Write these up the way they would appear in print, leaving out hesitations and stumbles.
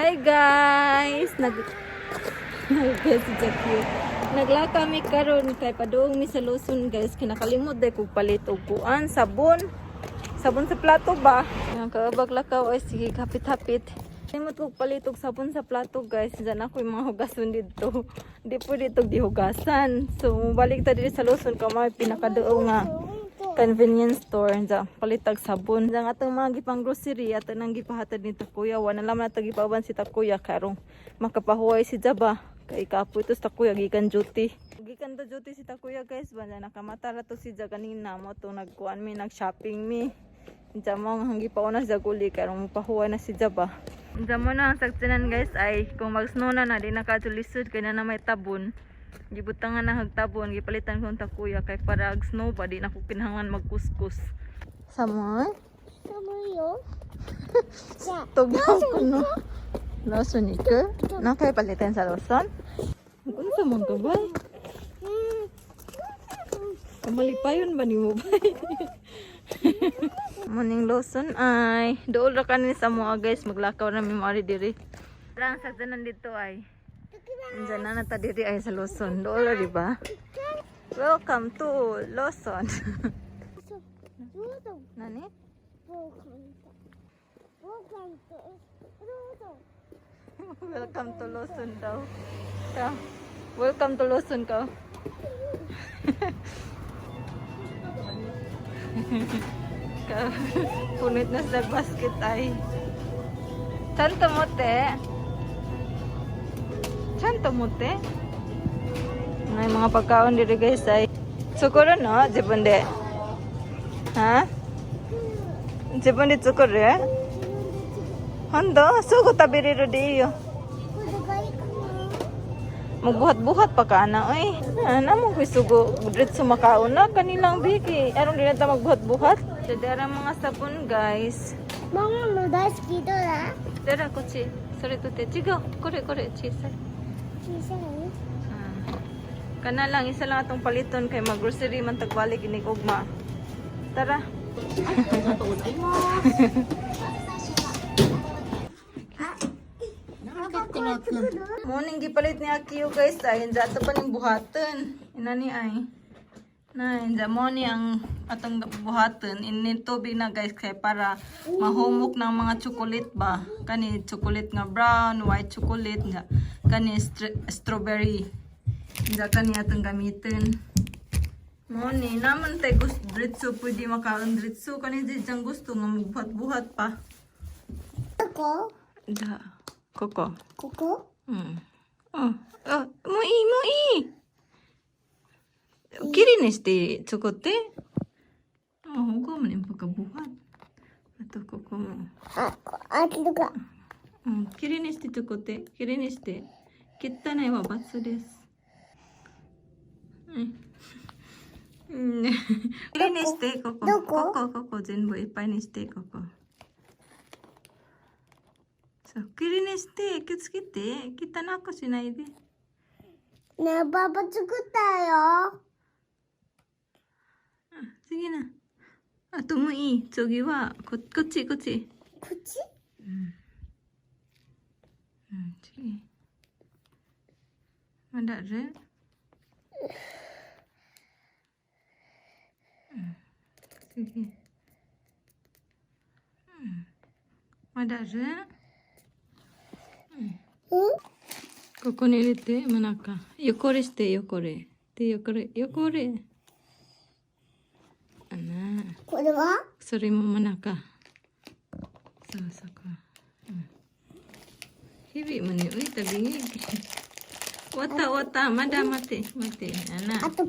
Hi guys! Nag Nag si Jackie. Naglakaw mi karon kay padung mi sa Lawson, guys. Kinakalimot day kog palit og kuan, sabon. Sabon sa plato ba? Ang kaabag lakaw ay sige hapit-hapit. Kalimot kog palit og sabon sa plato, guys. Diyan ako yung mga hugason dito. Di po dito di hugasan. So balik ta diri sa Lawson ka may pinakaduo nga convenience store dyan palitag sabon. Diyan atong mga gipang grocery ato nang gipahatag ni Takuya. Wala na lang na gipaban si Takuya karong makapahuway si Jaba kay kapoy to sa Takuya gikan duty. Gikan to duty si Takuya, guys, ba nakamata ra to si Ja kanina mo to nagkuan mi, nag-shopping mi. Diyan mo ang gipauna sa guli karong mapahuway na si Jaba. Diyan mo na ang sagtinan, guys, ay kung mag-snow na na di na lisod kay na na may tabon. Gibutangan na hagtabon, gipalitan kong takuya kay para ag snow ba di na ko kinahanglan magkuskus. Samoy? 寒いよ。じゃあ、 Tugnaw ko no. Lawson ika? Na kay palitan sa Lawson? Unsa man ka ba? Kamalipayon ba nimo ba? Morning Lawson ay dool ra kani sa mga guys, maglakaw na mi mo diri. Lang sa tanan dito ay. Diyan na nata diri ay sa Lawson. Dool ra di ba? Welcome to Lawson. ローソン、 Nani? ボーカンと。ボーカンと、ローソン。 Welcome to Lawson daw. Ka. Welcome to Lawson ka. Ka. Punit na sa basket ay. Chanto mo te. Chanto mo te. May mga pagkaon dito, guys, ay. 作るの自分で。は自分で作る本当すぐ食べれるでいいよ。これがいいかな。 Magbuhat-buhat pa ka na, oy. Ana mo ko'y sugo. Diretso makaon na kanilang bigi. Aron di na ta magbuhat-buhat. Dara mga sabon, guys. ママの大好きどれ Dara こっち。それとて違う。これこれ小さい。小さい Ah. Kana lang isa lang atong paliton kay mag-grocery man tagbalik inig ugma. Tara. Morning gipalit ni Akio, guys, ay ato pa ning buhaton. Ina ni ay. Na inja mo ni ang atong buhaton ini tubig na, guys, kay para mahumok ng mga chocolate ba. Kani chocolate nga brown, white chocolate nga kani strawberry. Inja kani atong gamitin. Mo ni naman tay gusto diretso pwede makaon diretso kani di diyang gusto nga magbuhat-buhat pa. どこ Da. Koko. ここうん。うん。あ、もういい、もういい。きれいにして作って。あ、ここもね、pagkabuhat. Ato, ここも。あ、あ、とか。うん、きれいにして作って。きれいにして。汚いは罰です。うん。うんね。きれいにして、ここ。どこここ、ここ全部いっぱいにして、ここ。そう、きれいにして、気をつけて。汚くしないで。ねえ、パパ作ったよ。次な。あともういい。次は、こっち、こっち。こっちうん、次。まだあるうん、次。うん。まだあるうん。ここに入れて、真ん中。汚れして、汚れ。で、汚れ、汚れ。あな。これはそれも真ん中。そうそこ。うん。日々もね、浮いたび。終わった終わった。まだ待って、待って。あなあ。と、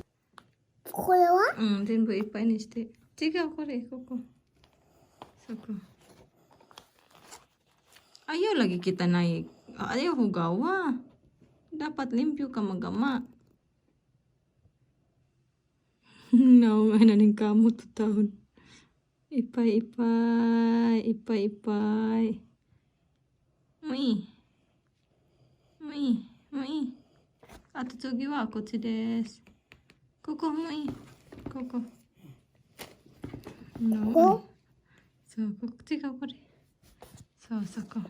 これはうん、全部いっぱいにして。違う、これ、ここ。そこ。Ayaw lagi kita naik. Ayaw hugawa. Dapat limpyo ka magama. Naungay na ning kamot to taon. Ipay, ipay, ipay, ipay. もういい。もういい。もういい。あと次はこっちです。ここもいい。ここ。ここそう、こっちがこれ。そう、そこ。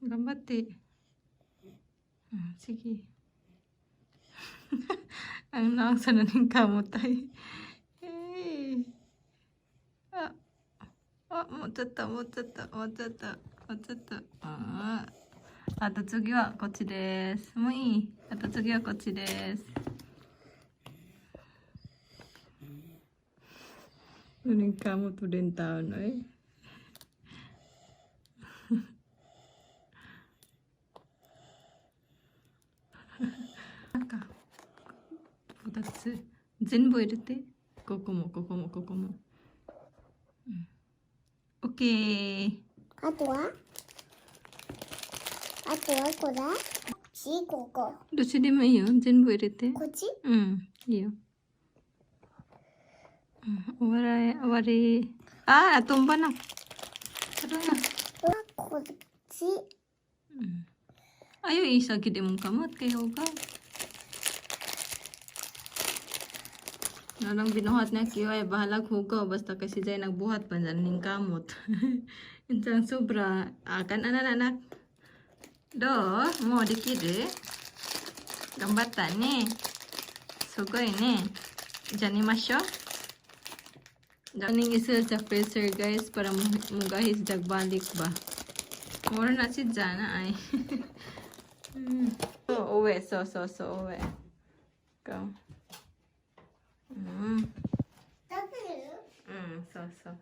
頑張って。うん、次。Ang naang sa naning kamot ay. Hey. あ、あ、もうちょっと、もうちょっと、もうちょっと、もうちょっと。ああと次はこっちです。もういい。あと次はこっちです。Naning kamot mo din taon, eh. なんか二つ全部入れて。ここもここもここも。うん。オッケー。あとは、あとはこれ、こっち、ここ。どっちでもいいよ。全部入れて。こっち。うん、いいよ。うん、終わり、終わり。あー、tumba na. Tara na. はこっち。 Ayaw, isa gid imong kamot kay hugaw. Nanang binuhat na kiyo ay bahalag hugaw basta kasi jay nagbuhat pa ning kamot. Intang sobra akan anak anak. Do, mo できる頑張ったね。すごいね。じゃあ寝ましょう。Ning isa sa freezer, guys, para mugahis dagbalik ba. Mura na si Jana ay. So, uwi. So, so, so, uwi. Go. できる。うん、そうそう。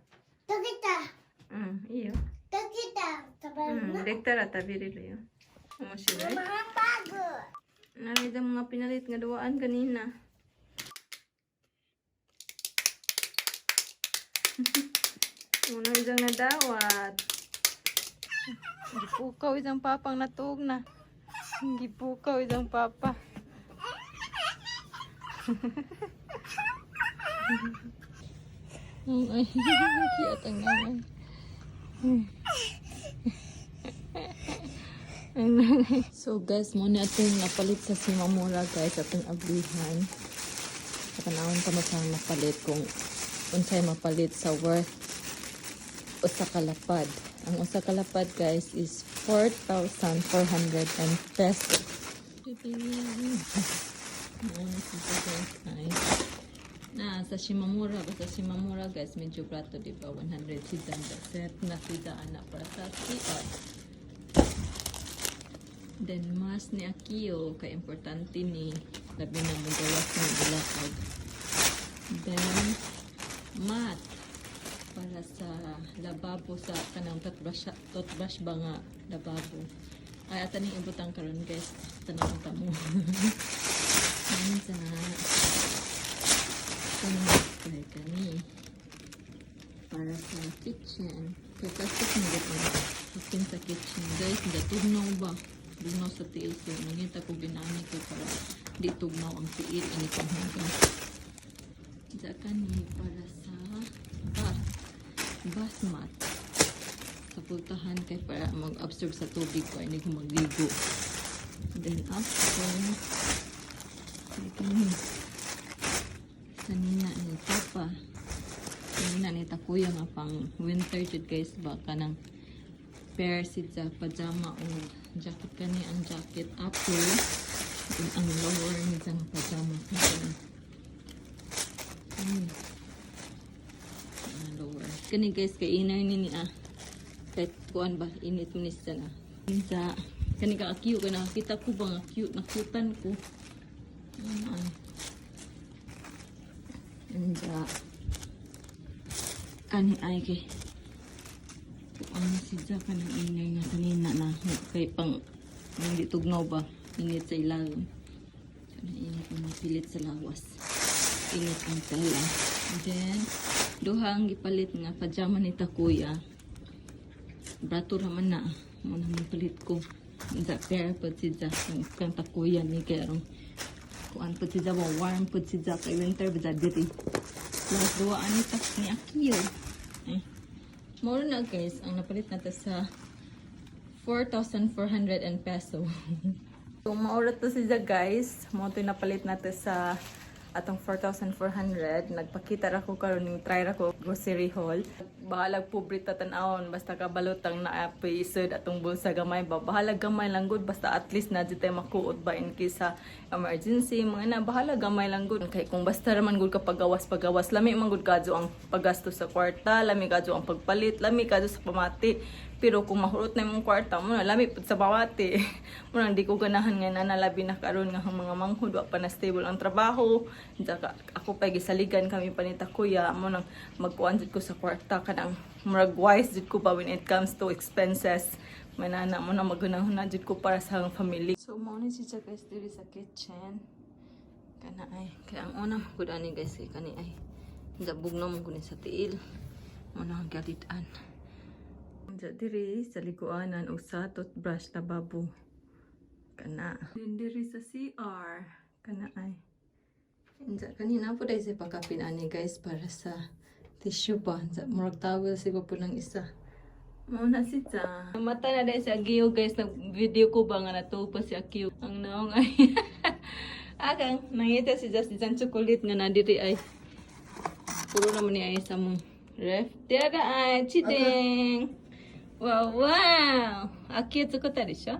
できた。うん、いいよ。できた。食べうるの。ん、できたら食べれるよ。面白い。ママ、ハンバーグ。 Naray ang mga pinalit nga duwaan kanina. Una isang nadawat. Gipukaw isang papang natuog na. Gipukaw isang papa. Ay, cute ang nanay. Ang nanay. So guys, mao na atong napalit sa Shimamura, guys, atong ablihan. Tanawon ta mo napalit kung unsay mapalit sa worth usa ka lapad. Ang usa ka lapad, guys, is 4,400 and pesos. Mao na siya, guys, ay. Na sa Shimamura ba, sa Shimamura, guys, medyo brato, di ba? 100 siya, set na siya ana para sa CR. Then mask ni Akio kay importante ni, labi na mogawas ng ilakag. Then mat para sa lababo, sa kanang toothbrush, toothbrush ba nga lababo. Ay, ata ning ibutang karon, guys, tanaw ta mo. Unsa kani kani para sa kitchen kay plastic na gud ang sa kitchen, guys, tugnaw ba, tugnaw sa tiil, so mangita ko ginani ko para di tugnaw ang tiil ini panghugas. Diya kani para sa bath mat sa pultahan kay para mag-absorb sa tubig ko ay magligo. Then after kay kani sa nina ni Papa, nina ni Takuya nga pang winter jud, guys, ba, kanang pair sid sa pajama o jacket. Kani ang jacket upper, then ang lower ni sa nga pajama kani. Kani ang lower kani, guys, kay inner ni ah, kahit kuan ba, init mo ni siya na sa kani ka cute kay nakakita ko ba nga cute, nakyutan ko. Ano ay Anja kani ay kay kuan si Jack kanang inner nga sanina na kay pang hindi tugnaw ba, init sa ilalim. Kanang init ang mapilit sa lawas, init ang tela. Then duha ang gipalit nga pajama ni Takuya. Brato raman na mo na palit ko sa pair pod si Jack kang, kang Takuya ni kay aron kuan pod si Jack, warm pod si Jack kay winter ba diri. Plus duha ani tak ni Akio. Eh, mao na, guys, ang napalit nato sa 4,400 and peso. So, mao ra to siya, guys. Mao to napalit nato sa Atong 4,400, nagpakita ra ko karon ning try ra ko grocery haul. Bahalag pobre ta tan-awon, basta kabalutang na apoy isod atong bulsa gamay ba. Bahalag gamay lang gud, basta at least na jud tay makuot ba in case sa emergency mga na, bahala gamay lang gud. Kay kung basta ra man gud ka pagawas pagawas, lami man gud kadyo ang paggasto sa kwarta, lami kadyo ang pagpalit, lami kadyo sa pamati. Pero kung mahurot na imong kwarta mo na, lami pud sa pamati. Mo nang di ko ganahan nga na labi na karon nga ang mga manghud wa pa na stable ang trabaho. Tsaka ako pa gisaligan kami panita kuya mo nang magkuan jud ko sa kwarta, kanang murag wise jud ko ba when it comes to expenses. Manana mo na magunahon jud ko para sa akong family. So mao ni siya, guys, diri sa kitchen. Kana ay kaya ang una gud ani, guys, kay kani ay dabog na mo gud ni sa tiil. Mo na ang galitan. Diya diri sa liguanan og sa toothbrush, lababo. Kana. Din diri sa CR. Kana ay. Diya kanina po dahil sa pakapin ani, guys, para sa tissue ba. Diya murag towel siguro po ng isa. Mao na si ta. Mata na dahil si Agio, guys. Nag-video ko ba nga natuwa pa si Akio. Ang naong ay. Akang, nangita si Justin sa chocolate nga na diri ay. Puro naman ni ay sa mong ref. Tiada ay, chideng. Wow! Akio 作ったでしょ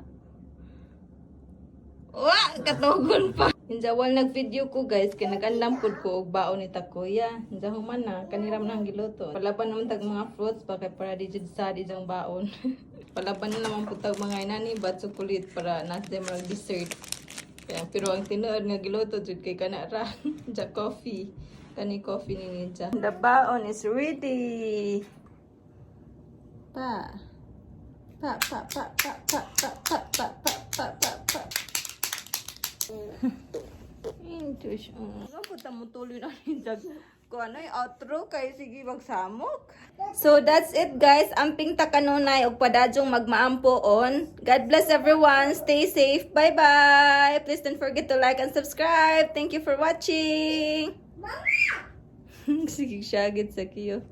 Wa, katugon pa. Inja wal nag-video ko, guys, kay nag-andam pud ko og baon ni Takuya. Inja human na kanira man ang giluto. Palaban naman tag mga fruits pa kay para di jud sad ijang baon. Palaban na naman pud tag mga inani ba chocolate para nasa mga dessert. Kaya, pero ang tinuod nga giluto jud kay kana ra ja coffee. Kani coffee ni Ninja. The baon is ready. Pa. Pa pa pa pa pa pa pa pa pa pa pa pa. Intush. Ano po mo tuloy na ni Jag? Kung ano yung outro kay sige magsamok. So that's it, guys. Amping takanunay og padadyong magmaampo on. God bless everyone. Stay safe. Bye bye. Please don't forget to like and subscribe. Thank you for watching. Sige, syagit sa kiyo.